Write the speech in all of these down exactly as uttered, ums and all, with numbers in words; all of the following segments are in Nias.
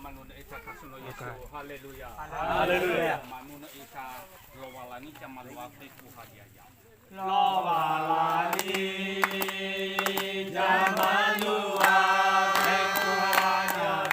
Manuna ita kasuno Yesu. Haleluya. Haleluya. Manuna ita Lowalangi, Zamaluate ku hadia ya. Lowalangi, Zamaluate ku hadia ya.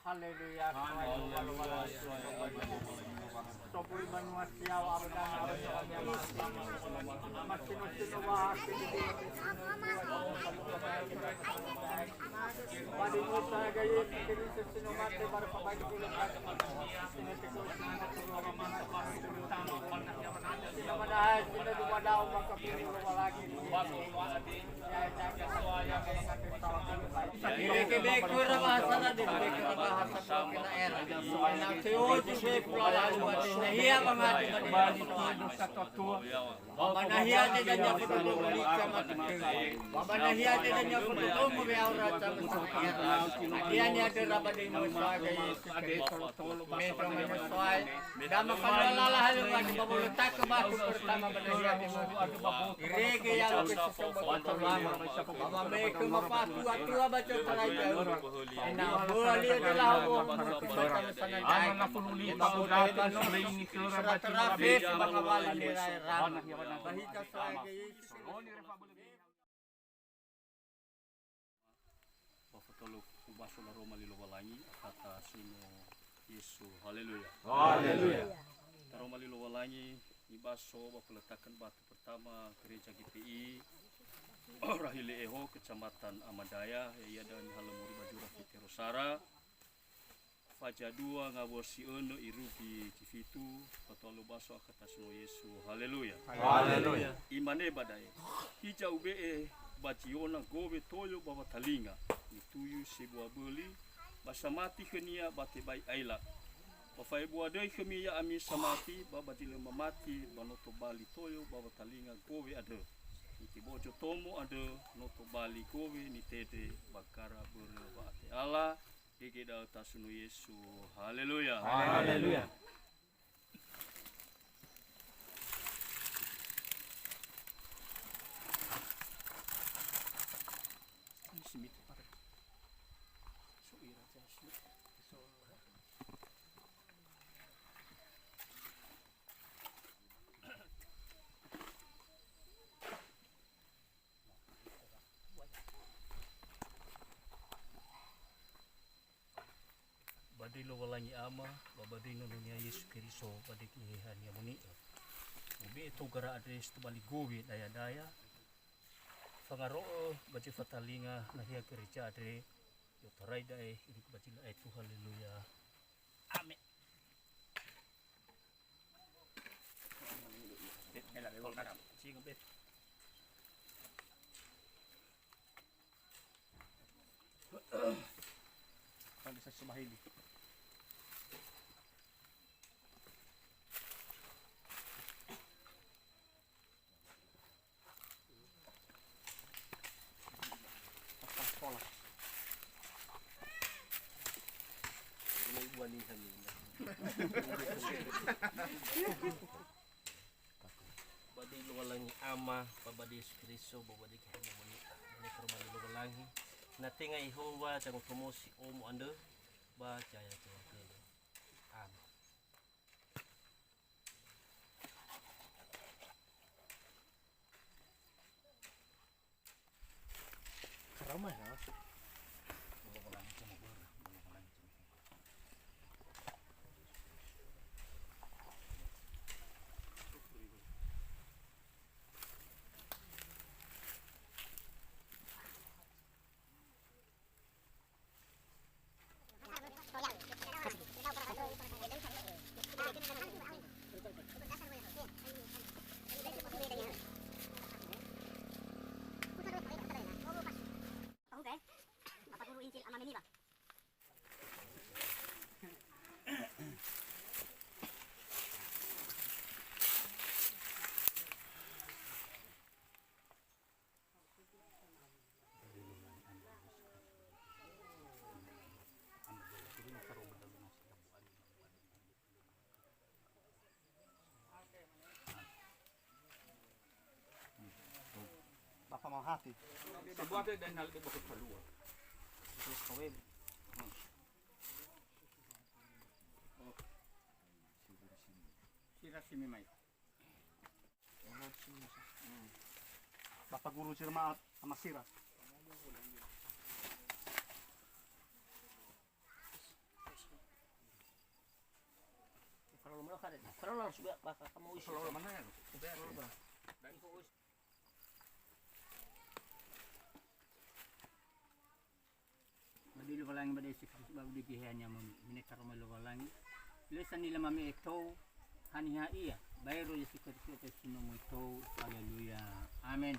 Haleluya. Sobui banua siao, awe dana, awe dana, masino-sino wa, ba di Musa ga Yesu Keriso sino mate, ba rapa baik dulu. Sino tekosi, sino tekosi, sino tekosi. Sino madahai, sino dua daun, maka pilih Lowalangi. Irege beku era bahasa na de beku era bahasa kena era. Na teoji beku lalu ati na ia mangati mani. Baba nahia de dania foto dogo lica mata. Baba nahia de dania foto dogo be aura sama sama era. Dia ni ada raba de Musa ga Yesu Keriso. Metro menyesuai. Dama kalua lala halu ngati babulu tak ke batu pertama bana hia di. Rege ya ke sesama pertama. Baba meke mapatu atua baca terai jauh. Ena boleh adalah ho. Ana na fulu lima udaka no leini kera. Surat terakhir bangawali mirai ram. Bahita soal ke Yesus. Ba fotolo ubaso laroma li Lowalangi, akata sino Yesu. Haleluya. Haleluya. Taroma li Lowalangi, nibaso ba peletakan batu pertama Gereja G P I, Rahile Eho, Kecamatan Amadaya, yaiya da'ö nihalö moroi ba zura Fitero Sara. Faza dua ngawua si önö irugi zi fitu, fatoalu baso akata sino Yesu. Haleluya. Haleluya. Imane ba da'e, hiza ube'e ba Ziona gowe toyo ba watalinga, nituyu sebua böli, ba samati khönia ba tebai aila. Ba fa'ebua döi khömi ya'ami samati, ba ba zi lö mamati, ba no tobali toyo ba watalinga gowe andrö. Nitibo'ö zotomo andrö, no tobali gowe nitete ba gara börö wa'ate'ala, Hege da'ö tasuno Yesu. Haleluya. Haleluya. Ba döi Lowalangi Ama, ba ba döi Nono-Nia Yesu Keriso, ba döi Geheha-Nia Moni'ö. Ube'e tou gara andre si tobali gowe daya-daya. Fangaro'ö ba zi fatalinga nahia gereja andre, i'otarai da'e irugi ba zi lö aetu. Haleluya. Amen. Sekolah. Ini buah ni kami. Ba döi Lowalangi Ama, ba ba döi Yesu Keriso, ba ba döi Geheha-Nia Moni'ö. Mane karoma li Lowalangi. Na tenga Yehowa zangotomosi omo andrö, ba zaya keluargana. Amen. Karoma ya. Hati. Sebuah teh dan hal lebih bagus keluar. Sira simi mai. Bapak Guru Jermaat Amasira. Kalau mana kan? Kalau langsung ya, bakal kamu isi. Kalau mana ya? Ba döi Lowalangi ba döi Yesu Keriso ba döi Geheha Ni'amoni, mene karoma Lowalangi. Lö sanila mame'e tou, haniha ia, baero Yesu Keriso tou si no möi tou. Haleluya. Amen.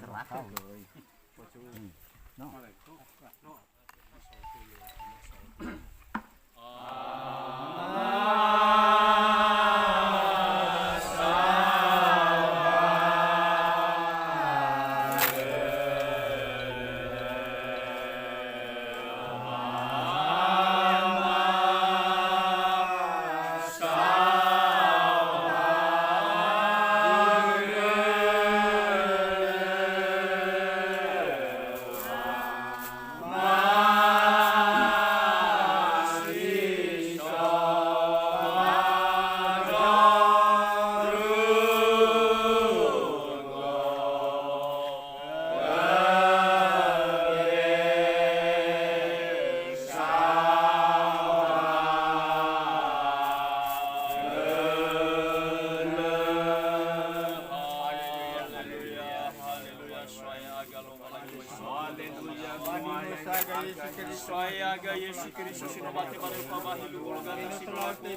Terakhir. So'aya aga Yesu Keriso si no mate ba röfa ba hilu, ologa si no laku.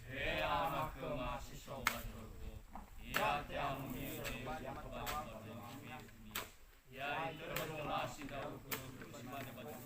He Ama khöma si so ba zorugo, ya te'amoni'ö Yesu Kristo ba zorugo. Ya itörö ndra'ugö, si mane ba zorugo.